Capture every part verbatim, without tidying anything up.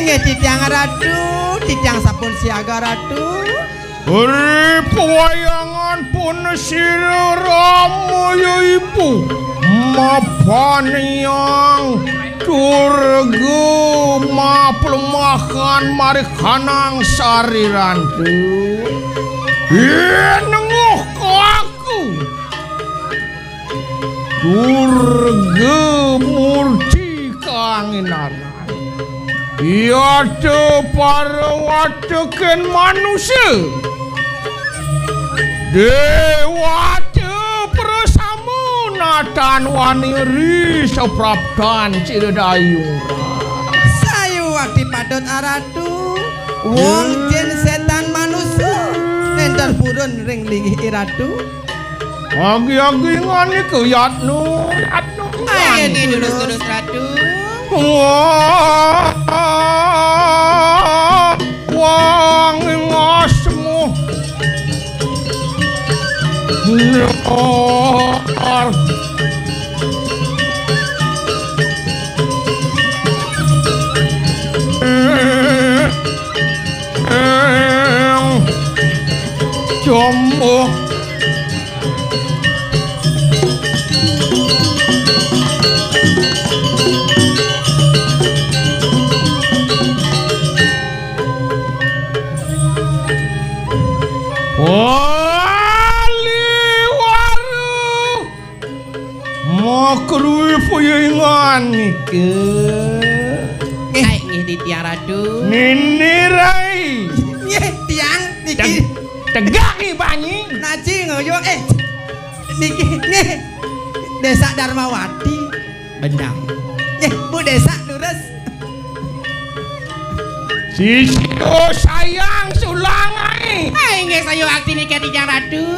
Inggih titiang Ratu, titiang sampun siaga Ratu. Ri pawayangan pun sira Rama ya ibu mapaniang Durga maplemahan marikanang sarirantu. Inenguh kaku Durga murti kanginaran. Yata parawateken manusa. Dewata prasama natan wani ri sapraptan sira dayung. Sayuwakti patut aratu. Wong jin setan manusa. Nenten purun ring linggih iratu. Agi-agi nganika yatnu, yatnu. Ayo, nggih, durus-durus, Ratu. Wah, wah, ngasmu. Nyar. Eng. Jombo. Wali waru. Makruwi puyingan niki. Nggih. Ai, nggih, titiang Ratu. Nini Rai. Nggih, tiang niki. Teg-, tegak nggih, Banyi. Naji ngoyo, eh. Niki, nggih. Desa Darmawati. Benar. Nggih, Bu Desa, lurus. Sisiko sayang sulangai. Hai, inggih sayuwakti nika titiang Ratu.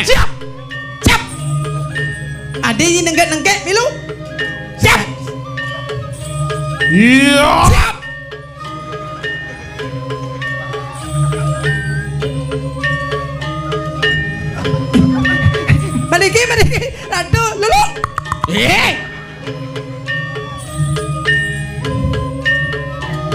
Siap. Siap. Adi nengkek-nengkek milu. Siap. Iya. Siap. Mariki, mariki, Ratu, lulu. Eh.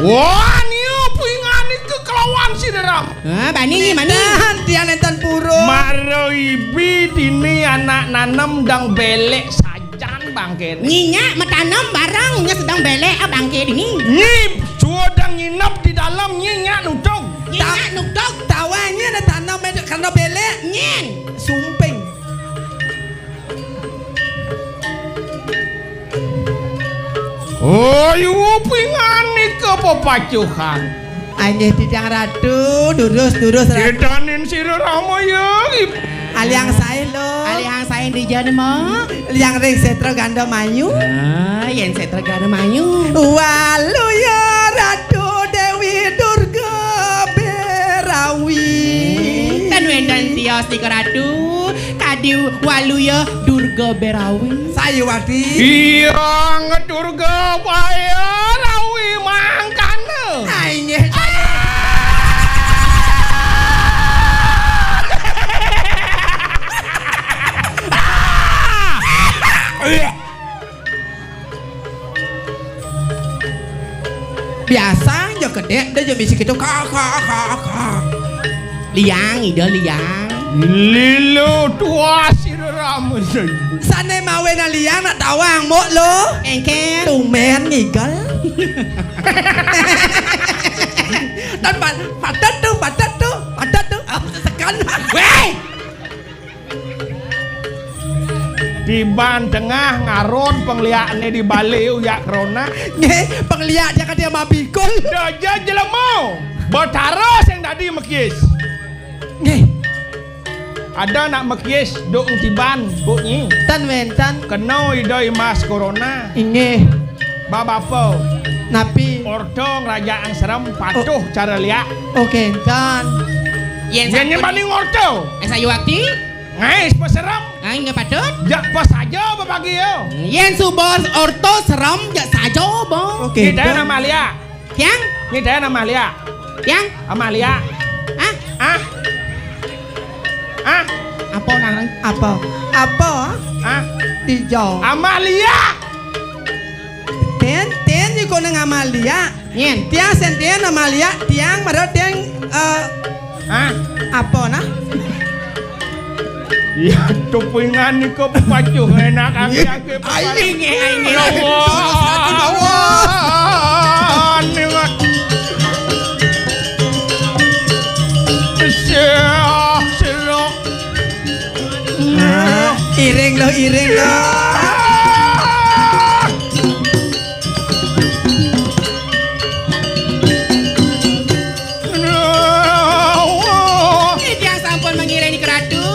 Wah, niu pingani kekelawan si Deram. Ah, bani, bani. Tahan, tiang nenten purun. Maro ibi dini anak nanem dang belek saja. Jan bangke. Nyi nyak matanem bareng, nya sedang belek, ah, bangke dini. Nyi suba dang nginep di dalam, nyi nyak nutug. Nyi nyak nutug. Tawang nyi ada tanem, eh, karena belek. Nyen. Sumping. Oh, yu pingani ke pepacuhan. Inggih titiang Ratu, durus, durus, Ratu. Kedanin sira Rama ya. Aliang sae, Lur. Aliang sae di jana, Mak? Liang ring Setra Ganda Mayu. Ah, yen Setra Ganda Mayu. Waluya Ratu Dewi Durga Berawi. Ten wenten tios nika Ratu. Kadi Waluya Durga Berawi. Sayuwakti. Hyang Durga Berawi mangkana. Ah, inggih. Biasa aja kedek, dia aja misi gitu, ka, ka, ka, ka. Liang, Ida Liang. Lilo tua sira Rama Saibu. Sane mawe na Liang nak tawang mok lo. Engken. Tumen ngigel. Dan pa-, padat tu, padat tu, padat tu. Aku sesekan. Weh! Tiban tengah ngarun pengliakne di bale uyak krona. Nggih, pengliak dia kata mabikul. Daja jelema. Betara sing dadi mekis. Nggih. Ada nak mekis duk tiban, Bu Nyi. Tan wenten. Kena Ida Imas Corona. Inggih. Bab apa? Napi? Orta ngrajang serem patuh cara liak. Oh, kenten. Yen Yen sampun nyemani ngorta. Eh, sayuwakti? Ngais peserem. Ah, inggih patut. Jak pas saja bebagi ya. Yen suba orta serem, jak saja, Bang. Oke, Kita Bang. Nama liak. Tiang? Ni dah nama liak. Tiang? Amalia. Hah? Ah? Ah? Apa nang? Apa? Apa? Ah? Dijau. Amalia. Ten, ten iku nang Amalia. Nyen. Tiang sing ten Amalia, tiang mara ten, eh, hah? Apa nah? Ya, tupingan iku pacuh enak angin. Aing, aing. Ya Allah. Terus hati bawah. Aneh. Syah, syah. Ah, iring lo, iring lo. Titiang sampun mangiring Nika Ratu.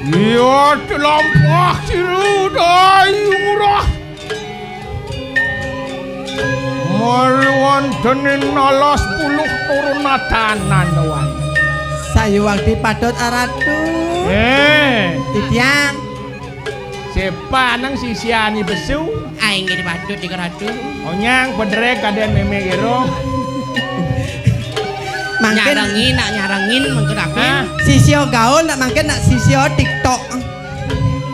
Ya telampah sira dayu ngurah. Mari wontenin alas buluh turun natanan wan. Sayuwakti patut aratu. Eh. Titiang. Sepa nang sisiani besu. Aing nggih patut Nika Ratu. Onyang pedrek kaden meme gero. Mangkin nyarengin, nak nyarengin mengko aku. Hah? Sisio gaul, nak mangkin nak sisio TikTok.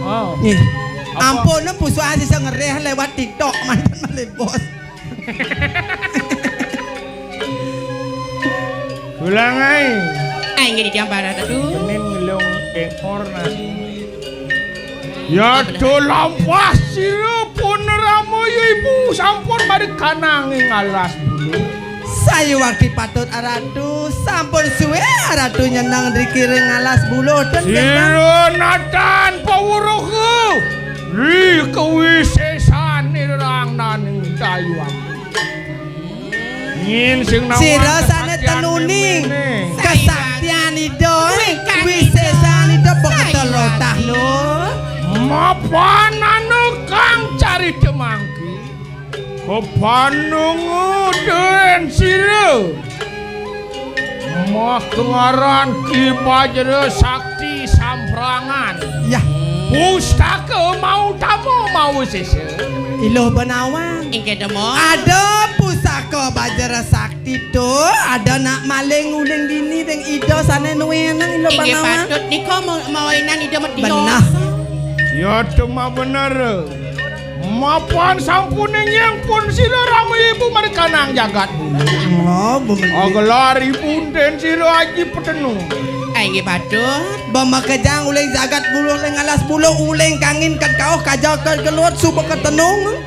Oh. Nih. Apa? Ampun, pusukan sisio ngereh lewat TikTok, mantan malih bos. Dulang ae. Ae nggih Nika Ratu. Bening ngelung ekor nasi. Ya do lampah sira pun rama ya ibu sampun mari kanang ing alas bulu. Sayuwakti patut aratu, sampun suwe aratu nyeneng driki ring alas bulu. Sira natan pawruha. Ri kewisesan nirang naning dayuwakti. Nyin sing nawang sira sane kesaktian tenuning mene. Kesaktian Ida, eh, wisesan Ida beketel rotah lho. Mapan anu kang carita mangki. Kepanung den sira. Mah kengaran Ki Bajra Sakti Samprangan. Yah. Pustaka mau tamu mau sisa. Iluh benawang. Ingkih demo. Ada pusaka Bajra Sakti tu, ada nak maling uling dini deng ida sane nuenang iluh benawang. Inggih patut nika mau-, mawainan ida mati. Benah. Ya cuma bener. Mapan sampune nyeng pun sira rama ibu mari kanang jagat bulu. Oh, bener. Gelar ibu den sira aji petenung. Inggih patut. Bemakejang uling jagat bulu ling alas bulu uling kangin ket kauh kaja ket keluat suba ketenung.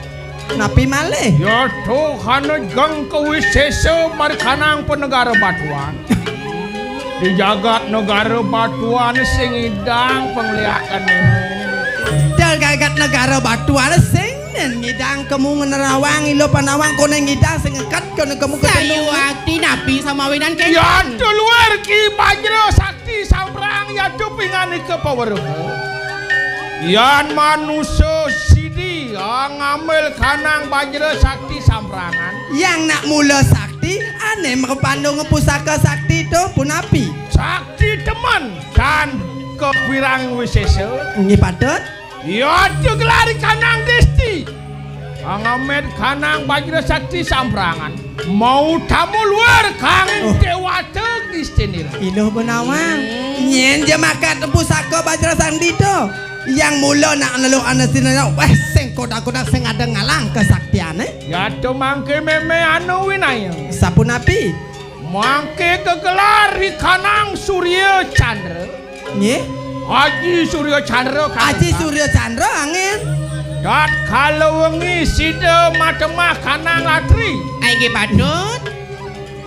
Napi malih? Ya tuh kana jeng kewisesa mari kanang penegara batuan. Di jagat negara batuan sing idang pengliakan ini. Di jagat negara batuan sing nen ngidang kemu nerawang ilo panawang kone ngidang sing ngekat kone kemu ketemu. Sayuwakti napi samawinan kene? Ya tuh luar Ki Bajra Sakti Samprang ya tuh pinganika paweruh. Yan manusa sidi ngambil kanang Bajra Sakti Samprangan. Yang nak mula sakti, ane makapandung pusaka sakti tu punapi? Sakti teman dan kepirang wisesa. Nggih patut. Ya, aja gelari kanang disti. Angamet kanang Bajra Sakti Samprangan. Mau tamu luar kang dewata distinira. Iluh benawang. Nyen je makat pusaka Bajra Sakti tu. Yang mula nak neluk ana sinana, weh, sing kodak-kodak sing ada ngalang kesaktiane. Ya, tu mangke meme anu winaya. Sapunapi? Mangke kegelar ri kanang Surya Chandra. Nggih. Aji Surya Chandra, Aji Surya Chandra angin. Dat kala wengi sida matemah kanang latri. Inggih patut.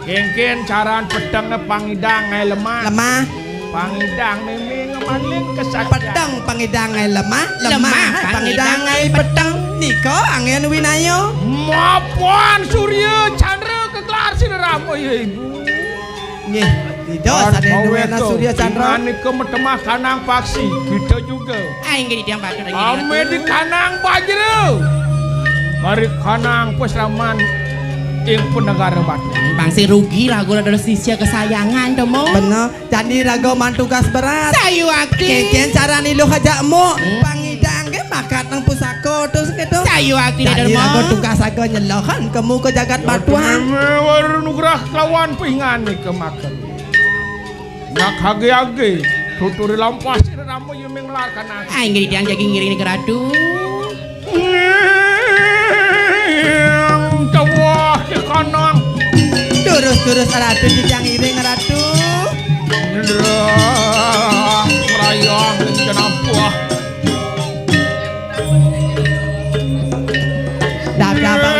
Kengken caran peteng pangidang ai lemah. Lemah. Pangidang meme ngemaling kesaktian. Peteng pangidang ai lemah, lemah, lemah pangidang ai peteng. Nika angin winaya. Mapan Surya Chandra kegelar sira rama ya ibu. Nggih. Ida sané nuwéna Surya Chandra. Manika metemah kanang paksi, kita juga. Ah, inggih titiang patut. Ame di kanang bajra. Mari kanang pasraman ing penegara Batu. Bang sing rugi raga adalah sisya kesayangan to, Mo. Bener. Jani raga man tugas berat. Sayuwakti. Kénkén cara niluh ajak Mo. Hmm. Pangidang ké makat nang pusaka terus kéto. Sayuwakti, Jani Darma. Raga tugas raga nyelehang kemu ke jagat Batuan. Meme war nugrah kelawan pingan nika makan. Nak hage-hage, tuturi lampah sira rama yemeng lar kanang. Ah, inggih titiang jagi ngiring nika Ratu. Tawah ke kanang. Terus-terus Ratu titiang iring Ratu. Ndrah merayang ing jenampuh. Dap-dap, Bang,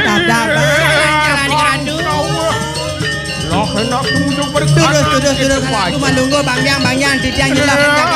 dap-dap, Bang. Lah enak tumuju berkat. Terus, terus, terus, Ratu malungguh, Bang Yang, Bang Yang, titiang nyelak, Bang Yang.